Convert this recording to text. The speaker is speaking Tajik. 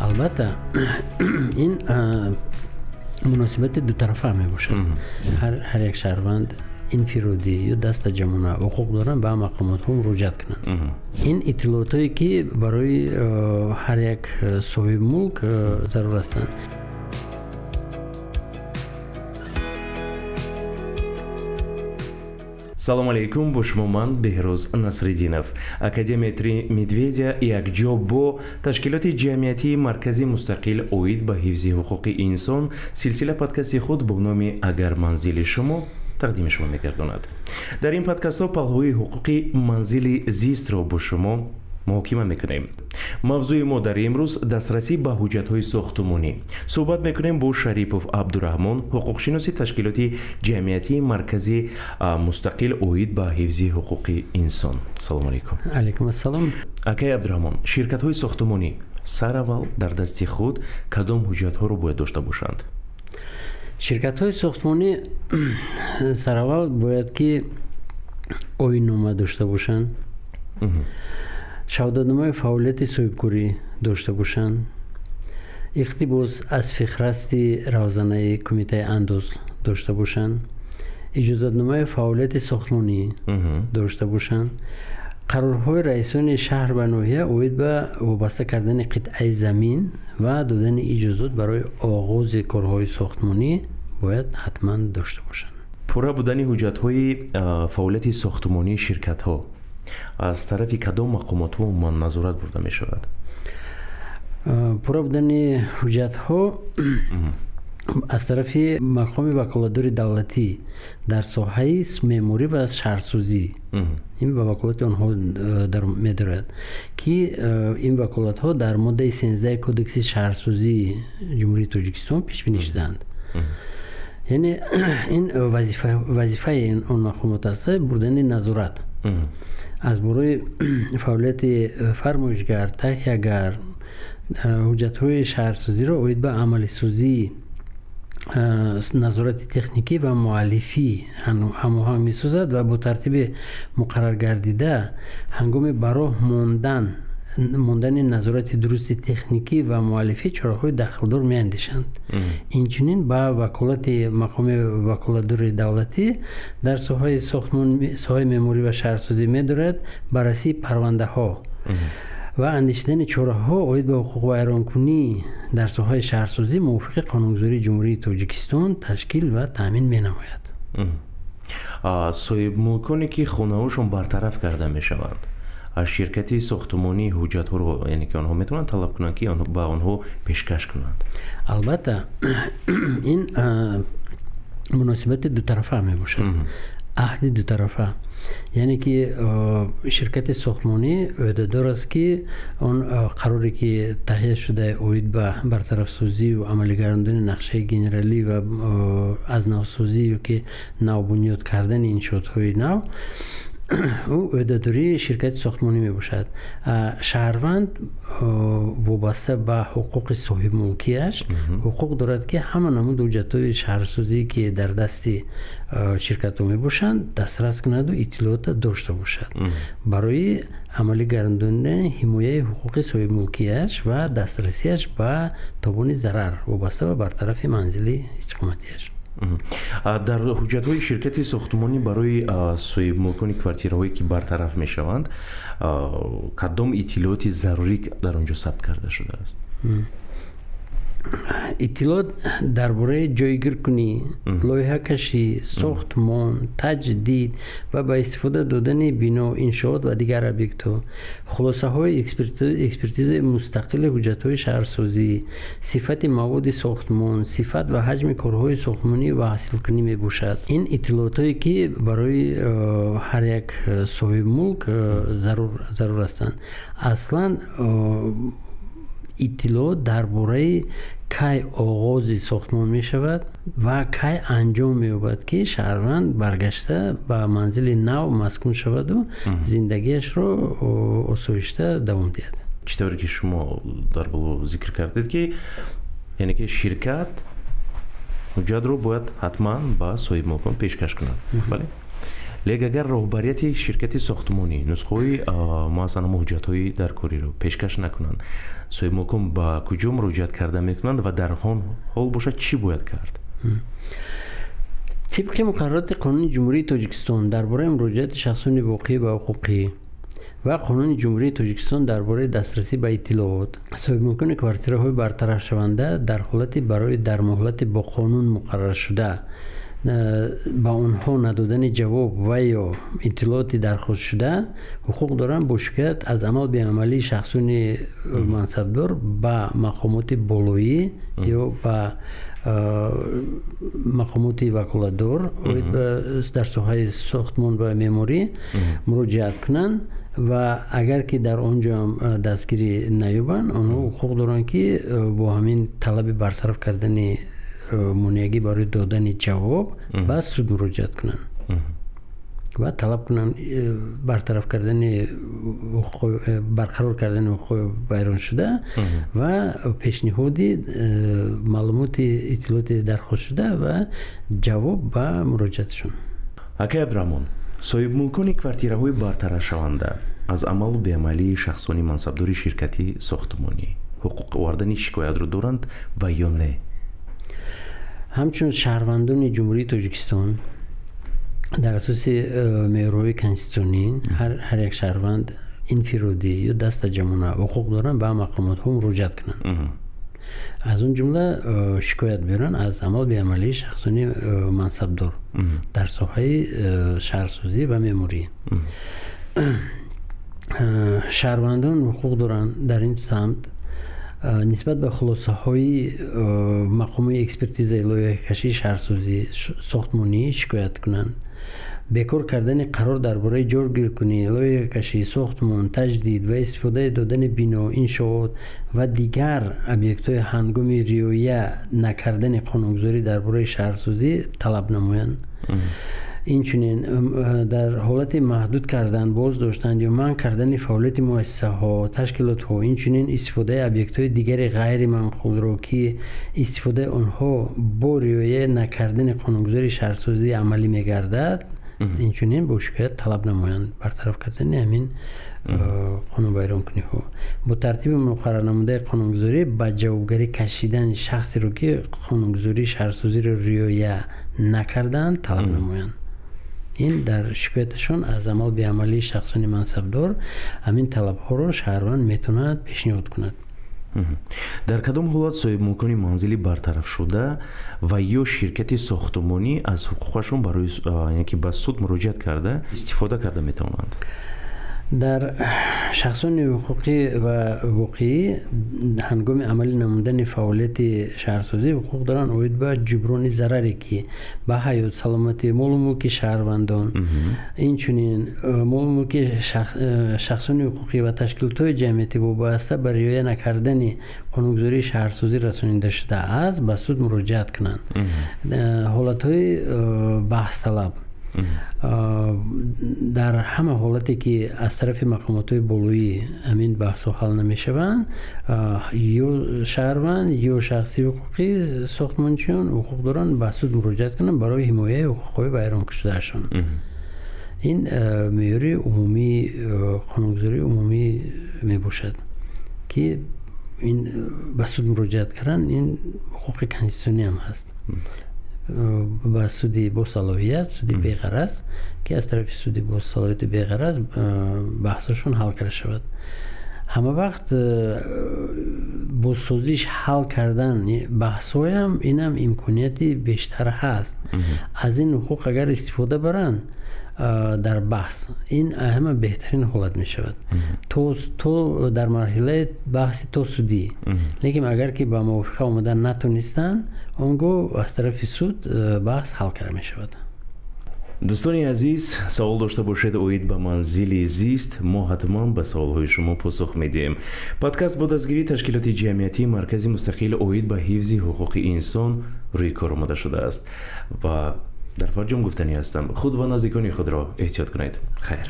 Албатта, ин муносибати дутарафа мебошад. Ҳар як шаҳрванд, инфиродӣ ё дастаҷамъона, ҳуқуқ доранд ба мақомотҳо муроҷиат кунанд. Ин иттилоотое, ки барои ҳар як соҳибмулк зарур ҳастанд. Салому алейкум, бо шумо ман, Беҳрӯз Насриддинов. Академияи «Три медведя» якҷо бо ташкилоти ҷамъиятии Маркази мустақил оид ба ҳифзи ҳуқуқи инсон силсила подкасти худ бо номи «Агар манзили шумо» тақдими шумо мегардонад. Дар ин подкастҳо паҳлӯи ҳуқуқи манзили зистро бо шумо муҳокима мекунем. Мавзӯи мо дар имрӯз дастрасӣ ба ҳуҷҷатҳои сохтумонӣ. Суҳбат мекунем бо Шарипов Абдураҳмон, ҳуқуқшиноси ташкилоти ҷамъиятии Маркази мустақил оид ба ҳифзи ҳуқуқи инсон. Салому алейкум. Алейкум ассалом. Акаи Абдураҳмон, ширкатҳои сохтумонӣ сараввал дар дасти худ кадом ҳуҷҷатҳоро бояд дошта бошанд? Ширкатҳои сохтмонӣ сараввал бояд ки оиннома дошта бошанд, шаҳодатномаи фаъолияти соҳибкорӣ дошта бошанд, иқтибос аз феҳрасти равзанаи Кумитаи андоз дошта бошанд, иҷозатномаи фаъолияти сохтмонӣ дошта бошанд, қарорҳои раисони шаҳр ва ноҳия оид ба вобаста кардани қитъаи замин ва додани иҷозот барои оғози корҳои сохтмонӣ бояд ҳатман дошта бошанд. Пурра будани ҳуҷҷатҳои фаъолияти сохтмонии ширкатҳо аз тарафи кадом мақомотҳо умуман назорат бурда мешавад? Пурра будани ҳуҷҷатҳо аз тарафи мақоми ваколатдори давлатӣ дар соҳаи меъморӣ ва шаҳрсозӣ, ин ба ваколати онҳо медарояд, ки ин ваколатҳо дар моддаи 13 Кодекси шаҳрсозии Ҷумҳурии Тоҷикистон пешбинӣ шудаанд. Яъне ин вазифаи он мақомот аст, бурдани назорат аз бораи фаъолияти фармоишгар, таҳиягар, ҳуҷҷатҳои шаҳрсозиро оид ба амалисозии назорати техникӣ ва муаллифӣ ҳамоҳанг месозад ва бо тартиби муқарраргардида ҳангоми ба роҳ мондани назорати дурусти техникӣ ва муаллифӣ чораҳои дахлдор меандешанд. Инчунин ба ваколати мақоми ваколатдори давлатӣ дар соҳаи сохтмон, соҳаи меъморӣ ва шаҳрсозӣ медорад баррасии парвандаҳо ва андешидани чораҳо оид ба ҳуқуқвайронкунӣ дар соҳаи шаҳрсозӣ мувофиқи қонунгузории Ҷумҳурии Тоҷикистон ташкил ва таъмин менамояд. Соҳибмулконе, ки хонаҳошон бартараф карда мешаванд, аз ширкати сохтумонӣ ҳуҷҷатҳоро, яъне ки онҳо метавонанд талаб кунанд, ки ба онҳо пешкаш кунанд? Албатта, ин муносибати дутарафа мебошад, аҳди дутарафа. Яъне ки ширкати сохтмонӣ ӯҳдадор аст, ки он қароре, ки таҳия шуда оид ба бартарафсозию амалигардондани нақшаи генералӣ ва аз навсозӣ ё ки навбунёд кардани иншоотҳои нав, ӯ ӯҳдадории ширкати сохтмонӣ мебошад. Шаҳрванд вобаста ба ҳуқуқи соҳибмулкияш ҳуқуқ дорад, ки ҳама намуд ҳуҷҷатҳои шаҳрсозӣ, ки дар дасти ширкатҳо мебошанд, дастрас кунаду иттилоота дошта бошад барои амалӣ гардондани ҳимояи ҳуқуқи соҳибмулкияш ва дастрасиаш ба тобони зарар вобаста ба бартарафи манзили истиқоматиаш. Дар ҳуҷҷатҳои ширкати сохтмонӣ барои соҳибмулкони квартираҳое, ки бартараф мешаванд, кадом иттилооти зарурӣ дар он ҷо сабт карда шудааст? Иттилоот дар бораи ҷойгиркунӣ, лоиҳакашӣ, сохтмон, таҷдид ва ба истифода додани бино, иншоот ва дигар объектҳо, хулосаҳои экспертизаи мустақили ҳуҷҷатҳои шаҳрсозӣ, сифати маводи сохтмон, сифат ва ҳаҷми корҳои сохтмонӣ ва ҳосилкунӣ мебошад. Ин иттилоотое, ки барои ҳар як соҳибмулк зарур ҳастанд. Аслан иттилоот дар бораи кай оғози сохтмон мешавад ва кай анҷом меёбад, ки шаҳрванд баргашта ба манзили нав маскун шаваду зиндагиашро осоишта давом диҳад. Чӣ тавре ки шумо дар боло зикр кардед, ки яъне ки ширкат ҳуҷҷатро бояд ҳатман ба соҳибмулкон пешкаш кунад, бале. Лек агар роҳбарияти ширкати сохтмонӣ нусхаҳои масалан ҳуҷҷатҳои даркориро пешкаш накунанд, соҳибмулкон ба куҷо муроҷиат карда мекунанд ва дар он ҳол бошад, чӣ бояд кард? Тибқи муқаррароти Қонуни Ҷумҳурии Тоҷикистон дар бораи муроҷиати шахсони воқеӣ ва ҳуқуқӣ ва Қонуни Ҷумҳурии Тоҷикистон дар бораи дастрасӣ ба иттилоот, соҳибмулкони квартираҳои бартарафшаванда дар ҳолати барои дар муҳлати бо қонун муқарраршуда ба онҳо надодани ҷавоб ва ё иттилооти дархостшуда ҳуқуқ доранд бо шикоят аз амал беамалии шахсони мансабдор ба мақомоти болоӣ ё ба мақомоти ваколатдор дар соҳаи сохтмон ва меъморӣ муроҷиат кунанд ва агар ки дар он ҷо ҳам дастгирӣ наёбанд, онҳо ҳуқуқ доранд, ки бо ҳамин талаби бартараф кардани монеагӣ барои додани ҷавоб ба суд муроҷиат кунанд ва талаб кунанд бартараф кардани, барқарор кардани ҳуқуқҳои вайроншуда ва пешниҳоди маълумоти иттилооти дархостшуда ва ҷавоб ба муроҷиатшон. Акай Абдураҳмон, соҳибмулкони квартираҳои бартарафшаванда аз амалу беамалии шахсони мансабдори ширкати сохтмонӣ ҳуқуқ овардани шикоятро доранд ва ё не? Ҳамчун шаҳрвандони Ҷумҳурии Тоҷикистон дар асоси меъёрҳои конститутсионӣ ҳар як шаҳрванд инфиродӣ ё дастаҷамъона ҳуқуқ доранд ба мақомотҳо муроҷиат кунанд, аз он ҷумла шикоят биёранд аз амал беамалии шахсони мансабдор дар соҳаи шаҳрсозӣ ва меъморӣ. Шаҳрвандон ҳуқуқ доранд дар ин самт нисбат ба хулосаҳои мақоми экспертизаи лоиҳакашии шаҳрсозӣ, сохтмонӣ шикоят кунанд, бекор кардани қарор дар бораи ҷойгиркунӣ, лоиҳакашӣ, сохтмон, таҷдид ва истифодаи додани бино, иншоот ва дигар объектҳои ҳангоми риоя накардани қонунгузорӣ дар бораи шаҳрсозӣ талаб намоянд. Инчунин дар ҳолати маҳдуд кардан, боздоштан ё манъ кардани фаъолияти муассисаҳо, ташкилотҳо, инчунин истифодаи объектҳои дигари ғайриманқулро, ки истифодаи онҳо бо риоя накардани қонунгузории шаҳрсозӣ амалӣ мегардад, инчунин бо шикоят талаб намоянд бартараф кардани ҳамин қонунвайронкуниҳо. Бо тартиби муқаррарнамудаи қонунгузорӣ ба ҷавобгарӣ кашидани шахсеро, ки қонунгузории шаҳрсозиро риоя накардаанд, талаб намоянд. Ин дар шикояташон аз амал беамалии шахсони мансабдор ҳамин талабҳоро шаҳрванд метавонад пешниҳод кунад. Дар кадом ҳолат соҳибмулкони манзили бартарафшуда ва ё ширкати сохтмонӣ аз ҳуқуқашон барои яъне ки ба суд муроҷиат карда истифода карда метавонанд? Дар шахсони ҳуқуқӣ ва воқеӣ ҳангоми амалӣ намудани фаъолияти шаҳрсозӣ ҳуқуқ доранд оид ба ҷуброни зараре, ки ба ҳаёт, саломатӣ, молу мулки шаҳрвандон, инчунин молу мулки шахсони ҳуқуқӣ ва ташкилотҳои ҷамъиятӣ вобаста ба риоя накардани қонунгузории шаҳрсозӣ расонида шудааст, ба суд муроҷиат кунанд. Ҳолатҳои баҳсталаб: дар ҳама ҳолате, ки аз тарафи мақомотҳои болоӣ ҳамин баҳсҳо ҳал намешаванд, ё шаҳрванд, ё шахси ҳуқуқӣ, сохтмончиён ҳуқуқ доранд ба суд муроҷиат кунанд барои ҳимояи ҳуқуқҳои вайроншудаашон. Ин меъёри умумии қонунгузории умумӣ мебошад, ки ин ба суд муроҷиат кардан ин ҳуқуқи конститутсионӣ ҳам ҳаст, ба суди босалоҳият, суди беғараз, ки аз тарафи суди босалоҳияти беғараз баҳсҳошон ҳал карда шавад. Ҳама вақт бо созиш ҳал кардан баҳсҳоям инам имконияти бештар ҳаст. Аз ин ҳуқуқ агар истифода баранд дар баҳс, ин ҳама беҳтарин ҳолат мешавад то дар марҳилаи баҳси то судӣ. Лекин агар ки ба мувофиқа омадан натонистанд, он гоҳ аз тарафи суд баҳс ҳал карда мешавад. Дӯстони азиз, савол дошта бошед оид ба манзили зист, мо ҳатман ба саволҳои шумо посух медиҳем. Подкаст бо дастгирии ташкилоти ҷамъиятии Маркази мустақил оид ба ҳифзи ҳуқуқи инсон рӯи кор омада шудааст ва дар фарҷом гуфтанӣ ҳастам: худ ва наздикони худро эҳтиёт кунед. Хайр.